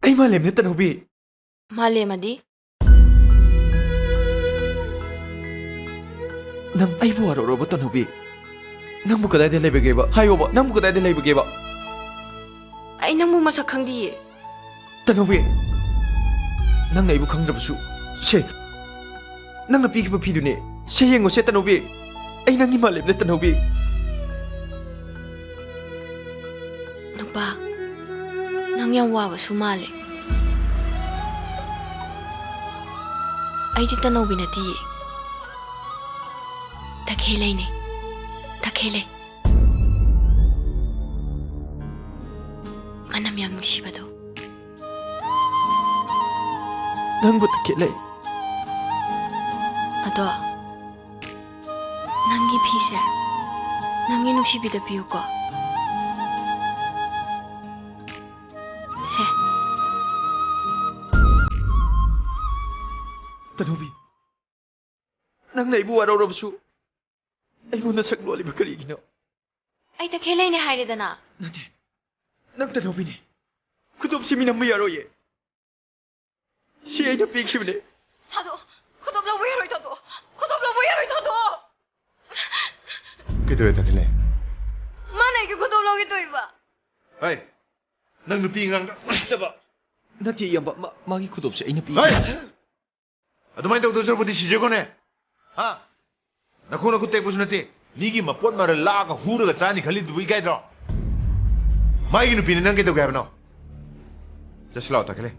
ꯑꯩ ꯃꯥꯂꯦꯝꯅꯦ, ꯇꯅꯧꯕꯤ꯫ ꯃꯥꯂꯦꯝ ꯑꯗꯤ? ꯅꯪ ꯑꯩꯕꯨ ꯋꯥꯔꯧꯔꯕ, ꯇꯅꯧꯕꯤ? ꯅꯪꯕꯨ ꯀꯗꯥꯏꯗ ꯂꯩꯕꯒꯦꯕ? ꯍꯥꯏꯌꯣꯕ, ꯅꯪꯕꯨ ꯀꯗꯥꯏꯗ ꯂꯩꯕꯒꯦꯕ? ꯑꯩ ꯅꯪꯕꯨ ꯃꯁꯛ ꯈꯪꯗꯤꯌꯦ꯫ ꯇꯅꯧꯕꯤ, ꯅꯪꯅ ꯑꯩꯕꯨ ꯈꯪꯗ꯭ꯔꯕꯁꯨ, ꯁꯦ, ꯅꯪꯅ ꯄꯤꯈꯤꯕ ꯐꯤꯗꯨꯅꯦ꯫ ꯁꯦ, ꯌꯦꯡꯉꯨꯁꯦ, ꯇꯅꯧꯕꯤ꯫ ꯑꯩ ꯅꯪꯒꯤ ꯃꯥꯂꯦꯝꯅꯦ, ꯇꯅꯧꯕꯤ꯫ ꯅꯨꯄꯥ, ꯅꯪ ꯌꯥꯝ ꯋꯥꯕꯁꯨ ꯃꯥꯜꯂꯦ꯫ ꯑꯩꯗꯤ ꯇꯅꯧꯕꯤ ꯅꯠꯇꯤꯌꯦ꯫ ꯇꯈꯦꯜꯂꯩꯅꯦ꯫ ꯇꯈꯦꯜꯂꯩ꯫ ꯃꯅꯝ ꯌꯥꯝ ꯅꯨꯡꯁꯤꯕꯗꯣ꯫ ꯅꯪꯕꯨ ꯇꯈꯦꯜꯂꯩ꯫ ꯑꯗꯣ, ꯅꯪꯒꯤ ꯐꯤꯁꯦ ꯅꯪꯒꯤ ꯅꯨꯡꯁꯤꯕꯤꯗ ꯄꯤꯌꯨꯀꯣ꯫ ꯁꯦ꯫ ꯇꯅꯧꯕꯤ, ꯅꯪꯅ ꯑꯩꯕꯨ ꯋꯥꯔꯧꯔꯕꯁꯨ ꯑꯩꯉꯣꯟꯗ ꯁꯛ ꯂꯣꯜꯂꯤꯕ ꯀꯔꯤꯒꯤꯅꯣ? ꯑꯩ ꯇꯈꯦꯜꯂꯩꯅꯦ ꯍꯥꯏꯔꯦꯗꯅ꯫ ꯅꯠꯇꯦ, ꯅꯪ ꯇꯅꯧꯕꯤꯅꯦ꯫ ꯈꯨꯗꯣꯞꯁꯤ ꯃꯤ ꯅꯝꯕ ꯌꯥꯔꯣꯏꯌꯦ꯫ ꯁꯤ ꯑꯩꯅ ꯄꯤꯈꯤꯕꯅꯦ꯫ ꯊꯥꯗꯣꯛꯑꯣ꯫ ꯈꯨꯗꯣꯞ ꯂꯧꯕ ꯌꯥꯔꯣꯏ, ꯊꯥꯗꯣꯛꯑꯣ꯫ ꯈꯨꯗꯣꯞ ꯂꯧꯕ ꯌꯥꯔꯣꯏ, ꯊꯥꯗꯣꯛꯑꯣ꯫ ꯀꯩꯗꯧꯔꯦ, ꯇꯈꯦꯜꯂꯩ? ꯃꯥꯅ ꯀꯩꯗꯧꯏꯕ? ꯍꯩ, ꯅꯪ ꯅꯨꯄꯤ ꯑꯉꯥꯡꯗ ꯎꯁꯤꯠꯇꯕ꯫ ꯅꯠꯇꯦ, ꯏꯌꯥꯝꯕ, ꯃꯥ-, ꯃꯥꯒꯤ ꯈꯨꯗꯣꯞꯁꯦ ꯑꯩꯅ ꯄꯤ- ꯍꯩ! ꯑꯗꯨꯃꯥꯏꯅ ꯇꯧꯗꯧ ꯁꯔꯨꯛꯄꯨꯗꯤ ꯁꯤꯖꯈꯣꯅꯦ꯫ ꯍꯥ? ꯅꯈꯣꯡ ꯅꯈꯨꯠ ꯇꯦꯛꯄꯁꯨ ꯅꯠꯇꯦ꯫ ꯃꯤꯒꯤ ꯃꯄꯣꯠ ꯃꯔꯜ ꯂꯥꯛꯑꯒ ꯍꯨꯔꯒ ꯆꯥꯅꯤ ꯈꯜꯂꯤꯗꯨꯕꯨ ꯏꯀꯥꯏꯗ꯭ꯔꯣ? ꯃꯥꯒꯤ ꯅꯨꯄꯤꯅ ꯅꯪ ꯀꯩꯗꯧꯒꯦ ꯍꯥꯏꯕꯅꯣ? ꯆꯠꯁꯤ ꯂꯥꯛꯑꯣ, ꯇꯥꯈꯠꯂꯦ꯫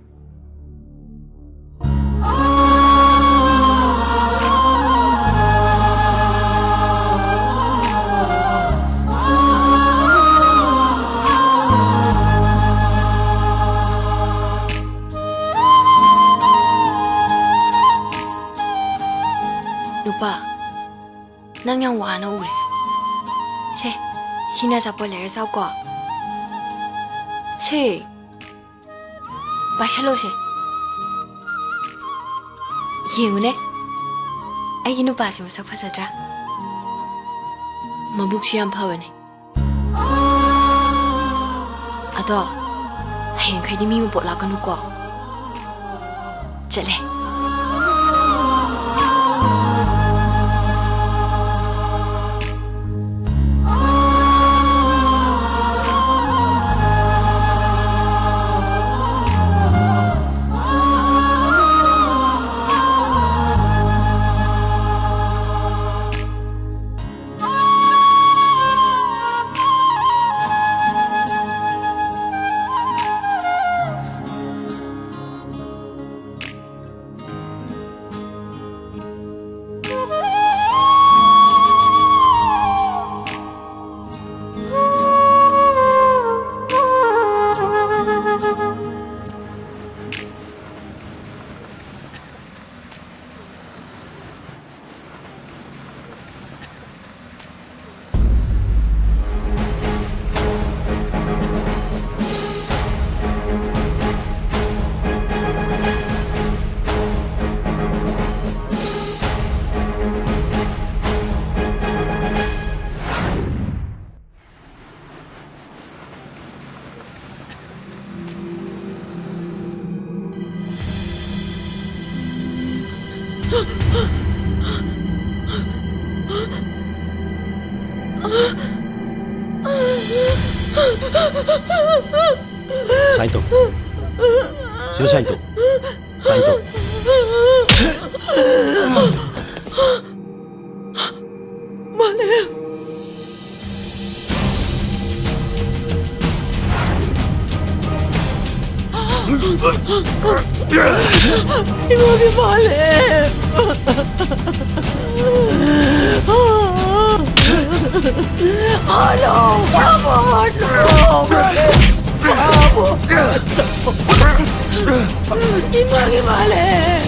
ꯅꯨꯄꯥ, ꯅꯪ ꯌꯥꯝ ꯋꯥꯅ ꯎꯔꯦ꯫ ꯁꯦ, ꯁꯤꯅ ꯑꯆꯥꯄꯣꯠ ꯂꯩꯔ ꯆꯥꯎꯀꯣ꯫ ꯁꯦ, ꯄꯥꯏꯁꯜꯂꯣꯁꯦ꯫ ꯌꯦꯡꯉꯨꯅꯦ, ꯑꯩꯒꯤ ꯅꯨꯄꯥꯁꯦ ꯃꯁꯛ ꯐꯖꯗ꯭ꯔꯥ? ꯃꯕꯨꯛꯁꯨ ꯌꯥꯝ ꯐꯕꯅꯦ꯫ ꯑꯗꯣ, ꯍꯌꯦꯡꯈꯩꯗꯤ ꯃꯤ ꯃꯄꯣꯠ ꯂꯥꯛꯀꯅꯨꯀꯣ꯫ ꯆꯠꯂꯦ꯫ ꯁꯥꯏꯟ ꯇꯧ꯫ ꯁꯤꯗ ꯁꯥꯏꯟ ꯇꯧ꯫ ꯁꯥꯏꯟ ꯇꯧ꯫ ꯃꯥꯂꯦꯝ꯫ ꯏꯃꯥꯒꯤ ꯃꯥꯂꯦꯝ꯫ ꯍꯜꯂꯣ, ꯕꯥꯕꯥ, ꯍꯜꯂꯣ, ꯃꯥꯂꯦꯝ, ꯕꯥꯕꯥ꯫ ꯏꯃꯥꯒꯤ ꯃꯥꯂꯦꯝ꯫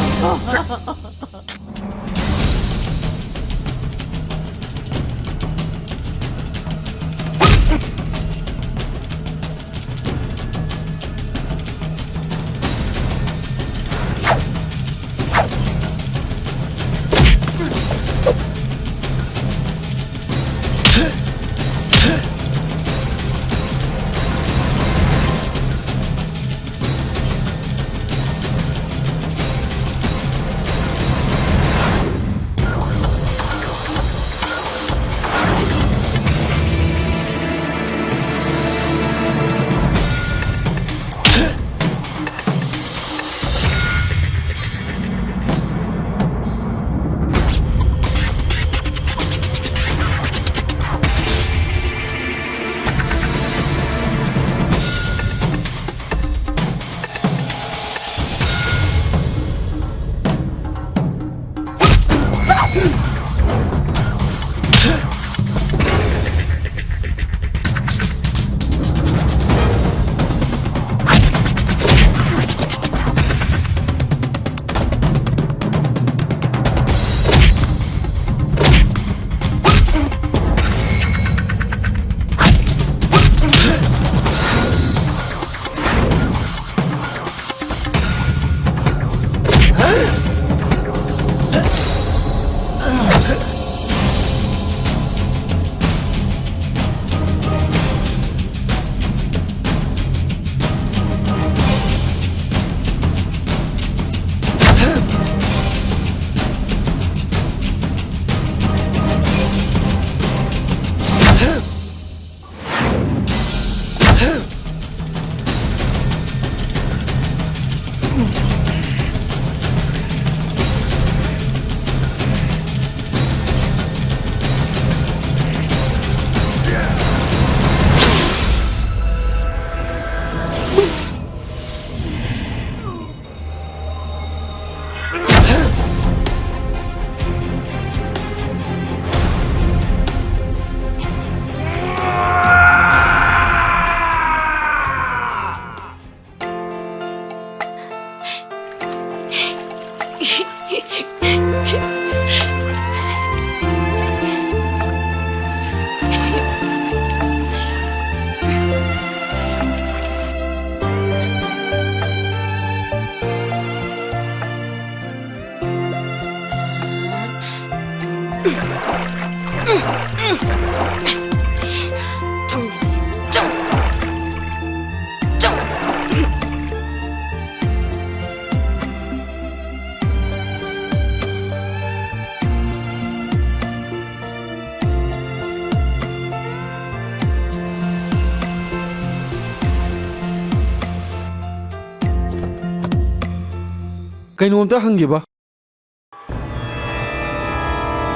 ꯀꯩꯅꯣꯝꯇ ꯍꯪꯒꯦꯕ꯫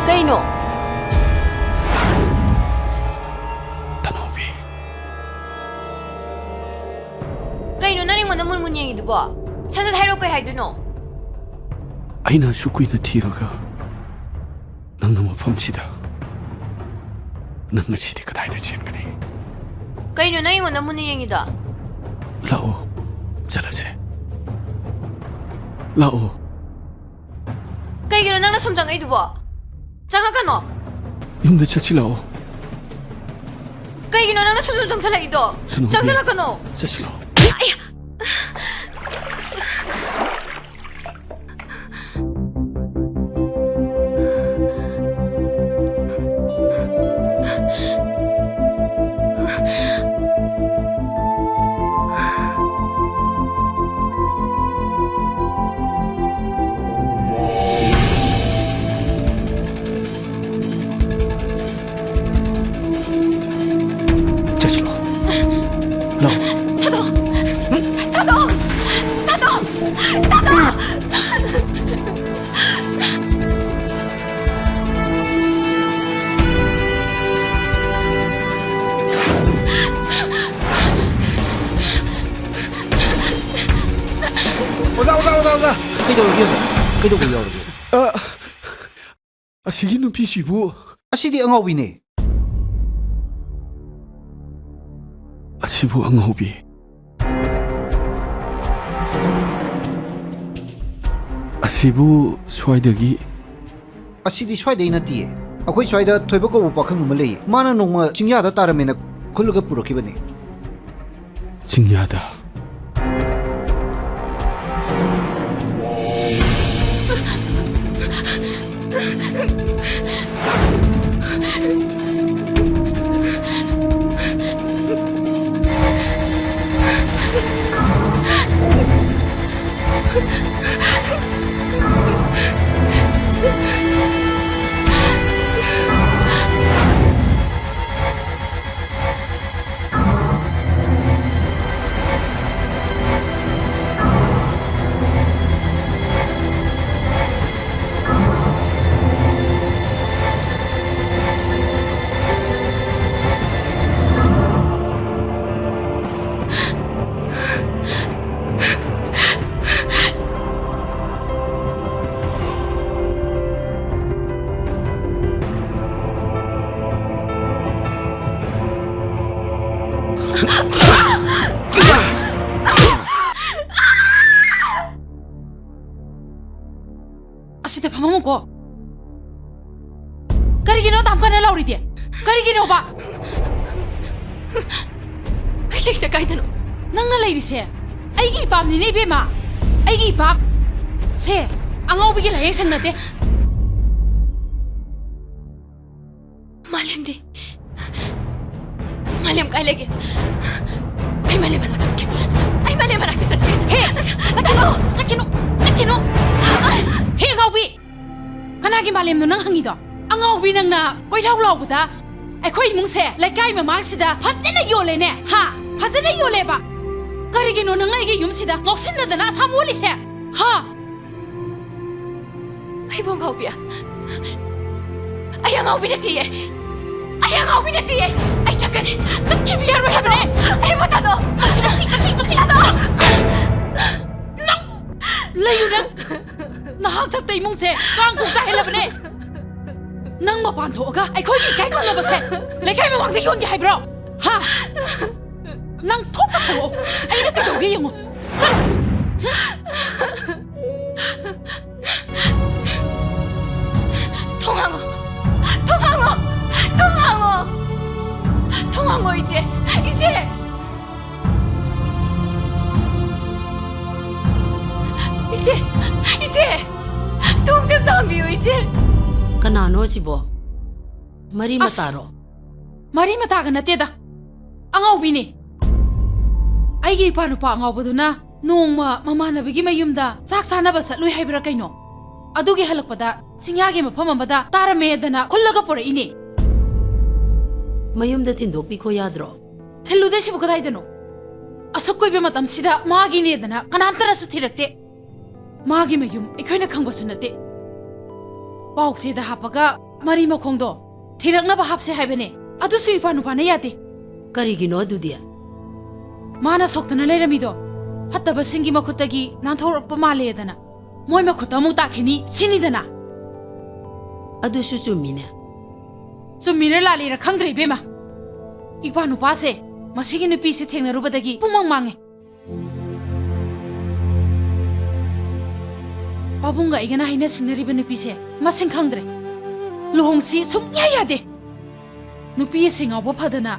ꯀꯩꯅꯣ? ꯇꯅꯧꯕꯤ꯫ ꯀꯩꯅꯣ ꯅꯪ ꯑꯩꯉꯣꯟꯗ ꯃꯨꯟ ꯃꯨꯟ ꯌꯦꯡꯉꯤꯗꯨꯕꯣ? ꯁꯠ ꯁꯠ ꯍꯥꯏꯔꯛꯑꯣ, ꯀꯩ ꯍꯥꯏꯗꯣꯏꯅꯣ? ꯑꯩꯅ ꯑꯁꯨꯛ ꯀꯨꯏꯅ ꯊꯤꯔꯒ ꯅꯪꯅ ꯃꯐꯝꯁꯤꯗ, ꯅꯪ ꯉꯁꯤꯗꯤ ꯀꯗꯥꯏꯗ ꯆꯦꯟꯒꯅꯤ? ꯀꯩꯅꯣ ꯅꯪ ꯑꯩꯉꯣꯟꯗ ꯃꯨꯟꯅ ꯌꯦꯡꯉꯤꯗꯣ? ꯂꯥꯛꯑꯣ, ꯆꯠꯂꯁꯦ꯫ ꯂꯥꯛꯑꯣ꯫ ꯀꯩꯒꯤꯅꯣ ꯅꯪꯅ ꯁꯨꯝ ꯆꯪꯉꯛꯏꯗꯨꯕꯣ? ꯆꯪꯉꯛꯀꯅꯣ꯫ ꯌꯨꯝꯗ ꯆꯠꯁꯤ ꯂꯥꯛꯑꯣ꯫ ꯀꯩꯒꯤꯅꯣ ꯅꯪꯅ ꯁꯨꯝ ꯁꯨꯝ ꯆꯪꯁꯜꯂꯛꯏꯗꯣ? ꯁꯅꯨꯕꯤ, ꯆꯪꯁꯜꯂꯛꯀꯅꯣ꯫ ꯆꯠꯁꯤ ꯂꯥꯛꯑꯣ꯫ ꯑꯩ ꯆꯠꯁꯤꯂꯣ꯫ ꯂꯥꯛꯑꯣ꯫ ꯊꯥꯗꯣꯛ! ꯊꯥꯗꯣꯛ! ꯊꯥꯗꯣꯛ! ꯊꯥꯗꯣꯛ! ꯑꯣꯖꯥ, ꯑꯣꯖꯥ, ꯑꯣꯖꯥ, ꯑꯣꯖꯥ! ꯀꯩꯗꯧꯔꯒꯦ, ꯑꯣꯖꯥ? ꯀꯩꯗꯧꯕ ꯌꯥꯎꯔꯒꯦ? ꯑ, ꯑꯁꯤꯒꯤ ꯅꯨꯄꯤꯁꯤꯕꯨ꯫ ꯑꯁꯤꯗꯤ ꯑꯉꯥꯎꯕꯤꯅꯦ꯫ ꯑꯁꯤꯕꯨ ꯑꯉꯥꯎꯕꯤ꯫ ꯑꯁꯤꯕꯨ ꯁ꯭ꯋꯥꯏꯗꯒꯤ꯫ ꯑꯁꯤꯗꯤ ꯁ꯭ꯋꯥꯏꯗꯩ ꯅꯠꯇꯤꯌꯦ꯫ ꯑꯩꯈꯣꯏ ꯁ꯭ꯋꯥꯏꯗ ꯊꯣꯏꯕ ꯀꯧꯕ ꯄꯥꯈꯪ ꯑꯃ ꯂꯩꯌꯦ꯫ ꯃꯥꯅ ꯅꯣꯡꯃ ꯆꯤꯡꯌꯥꯗ ꯇꯥꯔꯝꯃꯦꯅ ꯈꯨꯜꯂꯒ ꯄꯨꯔꯛꯈꯤꯕꯅꯦ꯫ ꯆꯤꯡꯌꯥꯗ꯫ ꯍꯦꯛꯇ ꯐꯝꯃꯝꯃꯨꯀꯣ꯫ ꯀꯔꯤꯒꯤꯅꯣ ꯑꯗꯥꯝ ꯀꯟꯅ ꯂꯥꯎꯔꯤꯗꯤ? ꯀꯔꯤꯒꯤꯅꯣꯕ? ꯑꯩ ꯂꯩꯁꯦ ꯀꯥꯏꯗꯅꯣ? ꯅꯪꯅ ꯂꯩꯔꯤꯁꯦ ꯑꯩꯒꯤ ꯏꯄꯥꯝꯅꯤꯅꯦ, ꯏꯕꯦꯝꯃ꯫ ꯑꯩꯒꯤ ꯏꯄꯥꯝ꯫ ꯁꯦ, ꯑꯉꯥꯎꯕꯤꯒꯤ ꯂꯥꯏꯌꯦꯡ ꯁꯪ ꯅꯠꯇꯦ꯫ ꯃꯥꯂꯦꯝꯗꯤ? ꯃꯥꯂꯦꯝ ꯀꯥꯏ ꯂꯩꯒꯦ? ꯑꯩ ꯃꯥꯂꯦꯝ ꯃꯅꯥꯛ ꯆꯠꯀꯦ꯫ ꯑꯩ ꯃꯥꯂꯦꯝ ꯃꯅꯥꯛꯇ ꯆꯠꯀꯦ꯫ ꯍꯦ! ꯆꯠꯈꯤꯅꯨ! ꯆꯠꯈꯤꯅꯨ! ꯆꯠꯈꯤꯅꯨ! ꯍꯦ, ꯑꯉꯥꯎꯕꯤ! ꯀꯅꯥꯒꯤ ꯃꯥꯂꯦꯝꯅꯣ ꯅꯪ ꯍꯪꯉꯤꯗꯣ? ꯑꯉꯥꯎꯕꯤ, ꯅꯪꯅ ꯀꯣꯏꯂꯥꯎ ꯂꯥꯎꯕꯗ ꯑꯩꯈꯣꯏ ꯏꯃꯨꯡꯁꯦ ꯂꯩꯀꯥꯏ ꯃꯃꯥꯡꯁꯤꯗ ꯐꯖꯅ ꯌꯣꯜꯂꯦꯅꯦ, ꯍꯥ? ꯐꯖꯅ ꯌꯣꯜꯂꯦꯕ꯫ ꯀꯔꯤꯒꯤꯅꯣ ꯅꯪꯅ ꯑꯩꯒꯤ ꯌꯨꯝꯁꯤꯗ ꯉꯥꯎꯁꯤꯟꯅꯗꯅ ꯑꯁꯥꯝ ꯑꯣꯜꯂꯤꯁꯦ? ꯍꯥ? ꯑꯩꯕꯨ ꯑꯉꯥꯎꯕꯤ? ꯑꯩ ꯑꯉꯥꯎꯕꯤ ꯅꯠꯇꯤꯌꯦ꯫ ꯑꯩ ꯑꯉꯥꯎꯕꯤ ꯅꯠꯇꯤꯌꯦ꯫ ꯑꯩ ꯆꯠꯀꯅꯤ꯫ ꯆꯠꯈꯤꯕ ꯌꯥꯔꯣꯏ ꯍꯥꯏꯕꯅꯦ꯫ ꯑꯩꯕꯨ ꯊꯥꯗꯣꯛꯑꯣ꯫ ꯃꯁꯤ, ꯃꯁꯤ, ꯃꯁꯤ, ꯃꯁꯤ꯫ ꯊꯥꯗꯣꯛꯑꯣ꯫ ꯅꯪ ꯂꯩꯌꯨ ꯅꯪ꯫ ꯅꯍꯥꯛ ꯊꯛꯇ ꯏꯃꯨꯡꯁꯦ ꯀꯥꯡ ꯈꯣꯡ ꯆꯥꯏꯍꯜꯂꯕꯅꯦ꯫ ꯅꯪ ꯃꯄꯥꯟ ꯊꯣꯛꯑꯒ ꯑꯩꯈꯣꯏꯒꯤ ꯏꯀꯥꯏ ꯈꯨꯝꯅꯕꯁꯦ ꯂꯩꯀꯥꯏ ꯃꯃꯥꯡꯗ ꯌꯣꯟꯒꯦ ꯍꯥꯏꯕ꯭ꯔꯣ? ꯍꯥ? ꯅꯪ ꯊꯣꯛꯇ ꯊꯣꯛꯂꯛꯑꯣ꯫ ꯑꯩꯅ ꯀꯩꯗꯧꯒꯦ ꯌꯦꯡꯉꯣ꯫ ꯆꯠꯂꯣ꯫ ꯊꯣꯡ ꯍꯥꯡꯉꯣ! ꯊꯣꯡ ꯍꯥꯡꯉꯣ! ꯊꯣꯡ ꯍꯥꯡꯉꯣ! ꯊꯣꯡ ꯍꯥꯡꯉꯣ, ꯏꯆꯦ! ꯏꯆꯦ! ꯏꯆꯦ! ꯏꯆꯦ! ꯊꯣꯡꯁꯦ ꯑꯝꯇ ꯍꯥꯡꯕꯤꯌꯨ, ꯏꯆꯦ! ꯀꯅꯥꯅꯣ ꯑꯁꯤꯕꯣ? ꯃꯔꯤ ꯑꯁ! ꯃꯇꯥꯔꯣ? ꯃꯔꯤ ꯃꯇꯥꯒ ꯅꯠꯇꯦꯗ꯫ ꯑꯉꯥꯎꯕꯤꯅꯦ꯫ ꯑꯩꯒꯤ ꯏꯄꯥ ꯅꯨꯄꯥ ꯑꯉꯥꯎꯕꯗꯨꯅ ꯅꯣꯡꯃ ꯃꯃꯥꯟꯅꯕꯤꯒꯤ ꯃꯌꯨꯝꯗ ꯆꯥꯛ ꯆꯥꯅꯕ ꯆꯠꯂꯨꯏ ꯍꯥꯏꯕ꯭ꯔꯥ ꯀꯩꯅꯣ? ꯑꯗꯨꯒꯤ ꯍꯜꯂꯛꯄꯗ ꯆꯤꯡꯌꯥꯒꯤ ꯃꯐꯝ ꯑꯃꯗ ꯇꯥꯔꯝꯃꯦꯗꯅ ꯈꯨꯜꯂꯒ ꯄꯨꯔꯛꯏꯅꯦ꯫ ꯃꯌꯨꯝꯗ ꯊꯤꯟꯗꯣꯛꯄꯤꯈꯣ ꯌꯥꯗ꯭ꯔꯣ? ꯊꯤꯜꯂꯨꯗꯦ, ꯁꯤꯕꯨ ꯀꯗꯥꯏꯗꯅꯣ? ꯑꯁꯨꯛ ꯀꯨꯏꯕ ꯃꯇꯝꯁꯤꯗ ꯃꯥꯒꯤꯅꯦꯗꯅ ꯀꯅꯥꯝꯇꯅꯁꯨ ꯊꯤꯔꯛꯇꯦ꯫ ꯃꯥꯒꯤ ꯃꯌꯨꯝ ꯑꯩꯈꯣꯏꯅ ꯈꯪꯕꯁꯨ ꯅꯠꯇꯦ꯫ ꯄꯥꯎꯆꯦꯗ ꯍꯥꯞꯄꯒ ꯃꯔꯤ ꯃꯈꯣꯡꯗꯣ ꯊꯤꯔꯛꯅꯕ ꯍꯥꯞꯁꯦ ꯍꯥꯏꯕꯅꯦ꯫ ꯑꯗꯨꯁꯨ ꯏꯄꯥ ꯅꯨꯄꯥꯅ ꯌꯥꯗꯦ꯫ ꯀꯔꯤꯒꯤꯅꯣ ꯑꯗꯨꯗꯤ? ꯃꯥꯅ ꯁꯣꯛꯇꯅ ꯂꯩꯔꯝꯃꯤꯗꯣ ꯐꯠꯇꯕꯁꯤꯡꯒꯤ ꯃꯈꯨꯠꯇꯒꯤ ꯅꯥꯟꯊꯣꯔꯛꯄ ꯃꯥꯜꯂꯦꯗꯅ ꯃꯣꯏ ꯃꯈꯨꯠꯇ ꯑꯃꯨꯛ ꯇꯥꯈꯤꯅꯤ ꯁꯤꯅꯤꯗꯅ꯫ ꯑꯗꯨꯁꯨ ꯆꯨꯝꯃꯤꯅꯦ꯫ ꯆꯨꯝꯃꯤꯔ ꯂꯥꯜꯂꯤꯔ ꯈꯪꯗ꯭ꯔꯦ ꯏꯕꯦꯝꯃ꯫ ꯏꯄꯥ ꯅꯨꯄꯥꯁꯦ ꯃꯁꯤꯒꯤ ꯅꯨꯄꯤꯁꯦ ꯊꯦꯡꯅꯔꯨꯕꯗꯒꯤ ꯄꯨꯡꯃꯥꯡ ꯃꯥꯡꯉꯦ꯫ ꯄꯥꯕꯨꯡꯒ ꯑꯩꯒꯅ ꯍꯥꯏꯅ ꯁꯤꯡꯅꯔꯤꯕ ꯅꯨꯄꯤꯁꯦ ꯃꯁꯤꯡ ꯈꯪꯗ꯭ꯔꯦ꯫ ꯂꯨꯍꯣꯡꯁꯤ ꯁꯨꯡꯌꯥ ꯌꯥꯗꯦ꯫ ꯅꯨꯄꯤ ꯑꯁꯤ ꯉꯥꯎꯕ ꯐꯗꯅ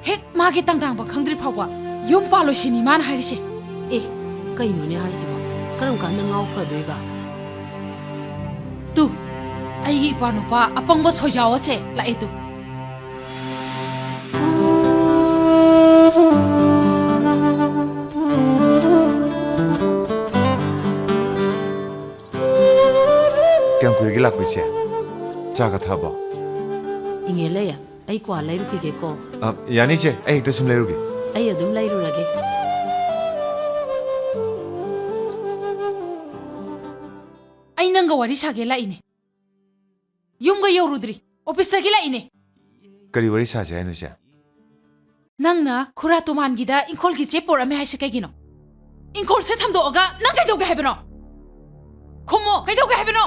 ꯍꯦꯛ ꯃꯥꯒꯤ ꯇꯥꯡꯗꯥꯡꯕ ꯈꯪꯗ꯭ꯔꯤ ꯐꯥꯎꯕ ꯌꯨꯝ ꯄꯥꯜꯂꯣꯏꯁꯤꯅꯤ ꯃꯥꯅ ꯍꯥꯏꯔꯤꯁꯦ꯫ ꯑꯦ, ꯀꯩꯅꯣꯅꯦ ꯍꯥꯏꯁꯤꯕꯣ? ꯀꯔꯝ ꯀꯥꯟꯗ ꯉꯥꯎ ꯐꯗꯣꯏꯕ? ꯇꯨ, ꯑꯩꯒꯤ ꯏꯄꯥ ꯅꯨꯄꯥ ꯑꯄꯪꯕ ꯁꯣꯏꯖꯥꯎ ꯑꯁꯦ ꯂꯥꯛꯑꯦ ꯇꯨ꯫ ꯀꯌꯥꯝ ꯀꯨꯏꯔꯒꯦ ꯂꯥꯛꯄꯤꯁꯦ? ꯆꯥꯒ ꯊꯛꯑꯕꯣ? ꯏꯉꯦꯂꯩ, ꯑꯩ ꯀ꯭ꯋꯥ ꯂꯩꯔꯨꯈꯤꯒꯦꯀꯣ꯫ ꯑ, ꯌꯥꯅꯤ ꯏꯆꯦ, ꯑꯩ ꯍꯦꯛꯇ ꯁꯨꯝ ꯂꯩꯔꯨꯒꯦ꯫ ꯑꯩ ꯑꯗꯨꯝ ꯂꯩꯔꯨꯔꯒꯦ꯫ ꯑꯩ ꯅꯪꯒ ꯋꯥꯔꯤ ꯁꯥꯒꯦ ꯂꯥꯛꯏꯅꯦ꯫ ꯌꯨꯝꯒ ꯌꯧꯔꯨꯗ꯭ꯔꯤ, ꯑꯣꯐꯤꯁꯇꯒꯤ ꯂꯥꯛꯏꯅꯦ꯫ ꯀꯔꯤ ꯋꯥꯔꯤ ꯁꯥꯁꯦ ꯍꯥꯏꯅꯣ ꯏꯆꯦ? ꯅꯪꯅ ꯈꯨꯔꯥ ꯇꯣꯃꯥꯟꯒꯤꯗ ꯏꯪꯈꯣꯜꯒꯤ ꯆꯦ ꯄꯣꯔꯛꯑꯝꯃꯦ ꯍꯥꯏꯁꯦ ꯀꯩꯒꯤꯅꯣ? ꯏꯪꯈꯣꯜꯁꯦ ꯊꯝꯗꯣꯛꯑꯒ ꯅꯪ ꯀꯩꯗꯧꯒꯦ ꯍꯥꯏꯕꯅꯣ? ꯈꯨꯝꯃꯣ, ꯀꯩꯗꯧꯒꯦ ꯍꯥꯏꯕꯅꯣ?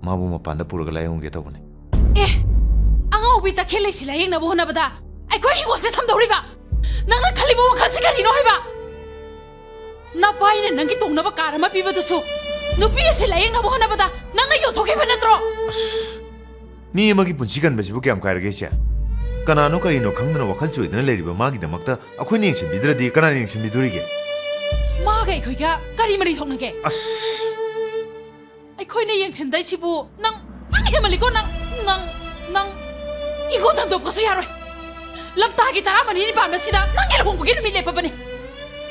ꯃꯥꯕꯨ ꯃꯄꯥꯟꯗ ꯄꯨꯔꯒ ꯂꯥꯌꯦꯡꯒꯦ ꯇꯧꯕꯅꯦ꯫ ꯑꯦ, ꯑꯉꯥꯎꯕꯤ ꯇꯈꯦꯜ ꯂꯩꯁꯤ ꯂꯥꯌꯦꯡꯅꯕ ꯍꯣꯠꯅꯕꯗ ꯑꯩꯈꯣꯏ ꯏꯪꯈꯣꯜꯁꯦ ꯊꯝꯗꯧꯔꯤꯕ? ꯅꯪꯅ ꯈꯜꯂꯤꯕ ꯋꯥꯈꯜꯁꯦ ꯀꯔꯤꯅꯣ ꯍꯥꯏꯕ? ꯅꯄꯥꯏꯅ ꯅꯪꯒꯤ ꯇꯣꯡꯅꯕ ꯀꯥꯔ ꯑꯃ ꯄꯤꯕꯗꯨꯁꯨ ꯅꯨꯄꯤ ꯑꯁꯤ ꯂꯥꯌꯦꯡꯅꯕ ꯍꯣꯠꯅꯕꯗ ꯅꯪꯅ ꯌꯣꯟꯊꯣꯛꯈꯤꯕ ꯅꯠꯇ꯭ꯔꯣ? ꯑꯁ, ꯃꯤ ꯑꯃꯒꯤ ꯄꯨꯟꯁꯤ ꯀꯟꯕꯁꯤꯕꯨ ꯀꯌꯥꯝ ꯀꯥꯏꯔꯒꯦ, ꯏꯆꯦ? ꯀꯅꯥꯅꯣ ꯀꯔꯤꯅꯣ ꯈꯪꯗꯅ ꯋꯥꯈꯜ ꯆꯣꯏꯗꯅ ꯂꯩꯔꯤꯕ ꯃꯥꯒꯤꯗꯃꯛꯇ ꯑꯩꯈꯣꯏꯅ ꯌꯦꯡꯁꯤꯟꯕꯤꯗ꯭ꯔꯗꯤ ꯀꯅꯥꯅ ꯌꯦꯡꯁꯤꯟꯕꯤꯗꯣꯔꯤꯒꯦ? ꯃꯥꯒ ꯑꯩꯈꯣꯏꯒ ꯀꯔꯤ ꯃꯔꯤ ꯊꯣꯛꯅꯒꯦ? ꯑꯁ, ꯑꯩꯈꯣꯏꯅ ꯌꯦꯡꯁꯤꯟꯗꯣꯏꯁꯤꯕꯨ ꯅꯪ, ꯅꯪ ꯍꯦꯟꯃꯜꯂꯤꯀꯣ, ꯅꯪ, ꯅꯪ, ꯅꯪ ꯏꯪꯈꯣꯜ ꯊꯝꯗꯣꯛꯄꯁꯨ ꯌꯥꯔꯣꯏ꯫ ꯂꯝꯇꯥꯒꯤ ꯇꯔꯥꯃꯔꯤ ꯅꯤꯄꯥꯟꯕꯁꯤꯗ ꯅꯪꯒꯤ ꯂꯨꯍꯣꯡꯕꯒꯤ ꯅꯨꯃꯤꯠ ꯂꯦꯞꯄꯕꯅꯤ꯫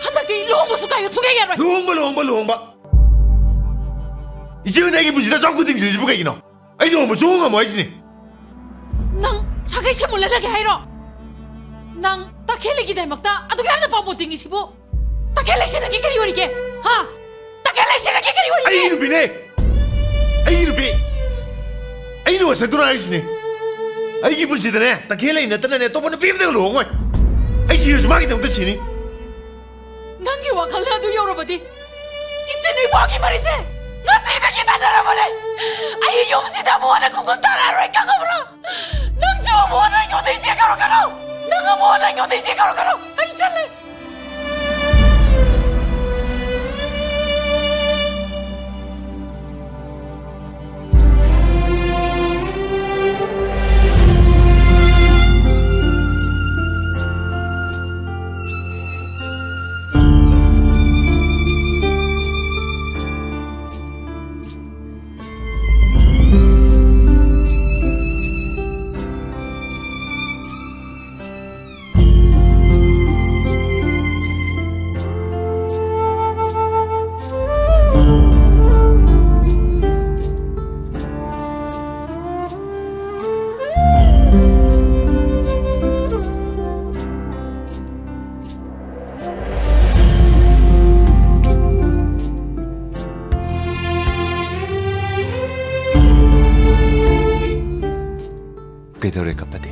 ꯍꯟꯗꯛꯇꯤ ꯂꯨꯍꯣꯡꯕꯁꯨ ꯀꯥꯏꯕ ꯁꯨꯡꯌꯥ ꯌꯥꯔꯣꯏ꯫ ꯂꯨꯍꯣꯡꯕ, ꯂꯨꯍꯣꯡꯕ, ꯂꯨꯍꯣꯡꯕ꯫ ꯏꯆꯦ ꯍꯣꯏꯅ ꯑꯩꯒꯤ ꯄꯨꯟꯁꯤꯗ ꯑꯆꯥꯎ ꯈꯨꯗꯤꯡꯁꯤꯔꯤꯁꯤꯕꯨ ꯀꯩꯒꯤꯅꯣ? ꯑꯩ ꯂꯨꯍꯣꯡꯕ ꯁꯨꯡꯉꯝ ꯉꯝꯃꯣꯏ ꯍꯥꯏꯁꯤꯅꯤ꯫ ꯅꯪ ꯁꯥꯒꯩ ꯁꯦꯝꯃꯨ ꯂꯩꯅꯒꯦ ꯍꯥꯏꯔꯣ? ꯅꯪ ꯇꯈꯦꯜꯂꯩꯒꯤꯗꯃꯛꯇ ꯑꯗꯨꯛ ꯌꯥꯝꯅ ꯄꯥꯝꯕꯣꯠ ꯇꯤꯡꯉꯤꯁꯤꯕꯨ? ꯇꯈꯦꯜꯂꯩꯁꯦ ꯅꯪꯒꯤ ꯀꯔꯤ ꯑꯣꯏꯔꯤꯒꯦ? ꯍꯥ? ꯇꯈꯦꯜꯂꯩꯁꯦ ꯅꯪꯒꯤ ꯀꯔꯤ ꯑꯣꯏꯔꯤꯒꯦ? ꯑꯩꯒꯤ ꯅꯨꯄꯤꯅꯦ! ꯑꯩꯒꯤ ꯅꯨꯄꯤ! ꯑꯩ ꯅꯨꯡꯉꯥꯏꯖꯗꯨꯅ ꯍꯥꯏꯔꯤꯁꯤꯅꯦ꯫ ꯑꯩꯒꯤ ꯄꯨꯟꯁꯤꯗꯅꯦ, ꯇꯈꯦꯜꯂꯩ ꯅꯠꯇꯅꯅꯦ, ꯑꯇꯣꯞꯄ ꯅꯨꯄꯤ ꯑꯃꯇꯒ ꯂꯨꯍꯣꯡꯉꯣꯏ꯫ ꯑꯩ ꯁꯤꯔꯁꯨ ꯃꯥꯒꯤꯗꯃꯛꯇ ꯁꯤꯅꯤ꯫ ꯅꯪꯒꯤ ꯋꯥꯈꯜꯅ ꯑꯗꯨ ꯌꯧꯔꯕꯗꯤ, ꯏꯆꯤꯟ ꯏꯅꯥꯎꯒꯤ ꯃꯔꯤꯁꯦ ꯉꯁꯤꯗꯒꯤ ꯇꯠꯅꯔꯕꯅꯦ꯫ ꯑꯩ ꯌꯨꯝꯁꯤꯗ ꯑꯃꯨꯛ ꯍꯟꯅ ꯈꯣꯡꯒꯨꯝ ꯊꯥꯔꯛꯑꯔꯣꯏ, ꯈꯪꯉꯕ꯭ꯔꯣ? ꯅꯪꯁꯨ ꯑꯃꯨꯛ ꯍꯟꯅ ꯑꯩꯉꯣꯟꯗ ꯏꯆꯦ ꯀꯧꯔꯛꯀꯅꯨ꯫ ꯅꯪ ꯑꯃꯨꯛ ꯍꯟꯅ ꯑꯩꯉꯣꯟꯗ ꯏꯆꯦ ꯀꯧꯔꯛꯀꯅꯨ꯫ ꯑꯩ ꯆꯠꯂꯦ꯫ ꯀꯩꯗꯧꯔꯦ ꯀꯞꯄꯗꯤ?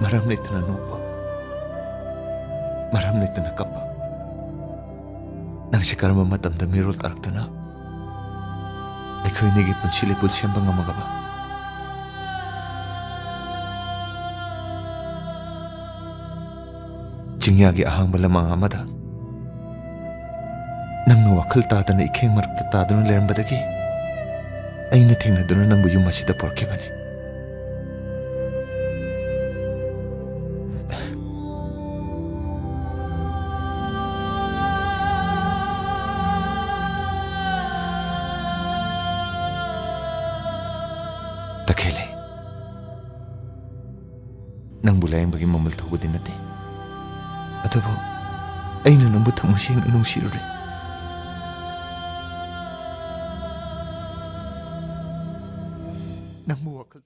ꯃꯔꯝ ꯂꯩꯇꯅ ꯅꯣꯛꯄ, ꯃꯔꯝ ꯂꯩꯇꯅ ꯀꯞꯄ꯫ ꯅꯪꯁꯦ ꯀꯔꯝꯕ ꯃꯇꯝꯗ ꯃꯤꯔꯣꯜ ꯇꯥꯔꯛꯇꯨꯅ ꯑꯩꯈꯣꯏ ꯑꯅꯤꯒꯤ ꯄꯨꯟꯁꯤ ꯂꯩꯄꯨꯟ ꯁꯦꯝꯕ ꯉꯝꯃꯒꯕ? ꯆꯤꯡꯌꯥꯒꯤ ꯑꯍꯥꯡꯕ ꯂꯃꯥꯡ ꯑꯃꯗ ꯅꯪꯅ ꯋꯥꯈꯜ ꯇꯥꯗꯅ ꯏꯈꯦꯡ ꯃꯔꯛꯇ ꯇꯥꯗꯨꯅ ꯂꯩꯔꯝꯕꯗꯒꯤ ꯑꯩꯅ ꯊꯦꯡꯅꯗꯨꯅ ꯅꯪꯕꯨ ꯌꯨꯝ ꯑꯁꯤꯗ ꯄꯨꯔꯛꯈꯤꯕꯅꯤ꯫ ꯇꯈꯦꯜꯂꯩ, ꯅꯪꯕꯨ ꯂꯥꯌꯦꯡꯕꯒꯤ ꯃꯃꯜ ꯊꯧꯕꯗꯤ ꯅꯠꯇꯦ, ꯑꯗꯨꯕꯨ ꯑꯩꯅ ꯅꯪꯕꯨ ꯊꯃꯣꯏ ꯁꯦꯡꯅ ꯅꯨꯡꯁꯤꯔꯨꯔꯦ꯫ ꯅꯪꯕꯨ ꯋꯥꯈꯜ